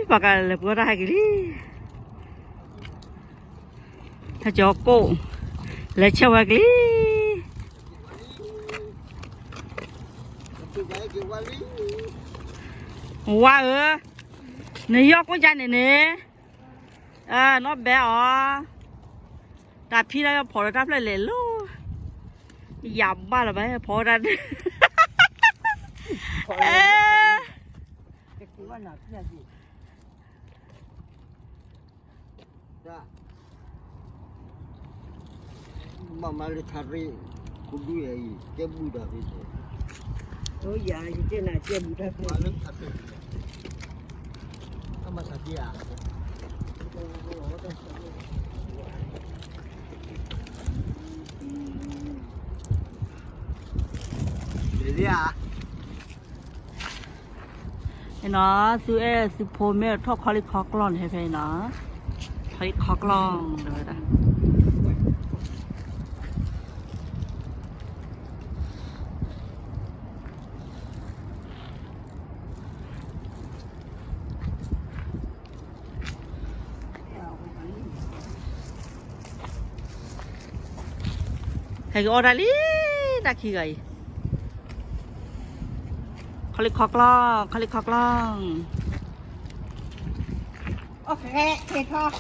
ပှၤကလဲၤပှၤတၢ်ဟဲက့ၤလံ, ဟဲကၠီကိၣ်, လဲၤဆဲးဝဲက့ၤလံ. ဝါဧၢ, နယီၢ်ကိၣ်ကါန့ၣ်န့ၣ်, နီၢ်ဘဲအီၤ, တၢ်ဖံးတၢ်ယီၢ်ဖီၣ်ဒီးတၢ်ဖျၢၣ်လဲၤလီၤ, ယၤဘၣ်လၢၤဘၣ် ဖီၣ်ဝဲဒၣ်, အဲ မၤမၤလၢထးရ့ၣ်, ခူဒုအံၤ ကဲဘူၣ်တၢ်ရ့ၣ်, ယတဲနၤကဲဘူၣ်တၢ်ရ့ၣ်, မၤသးဒ်ဧါ, ဒ်ဧါ. နီၤ သုအဲၣ်သုဖိမ့ၢ်ထီၣ်ခီလ့ခီကျီၢ်န့ၣ် ဟဲဖဲအံၤနီၤ, ခီလ့ခီကျီၢ်တဲဝဲဒၣ်. ဟဲက့ၤအီၣ်တၢ်လံ, တၢ်ခံဂၤအံၤ, ခီလ့ခီကျီၢ်, ခီလ့ခီကျီၢ်, အီၣ်ခဲခဲထီၣ်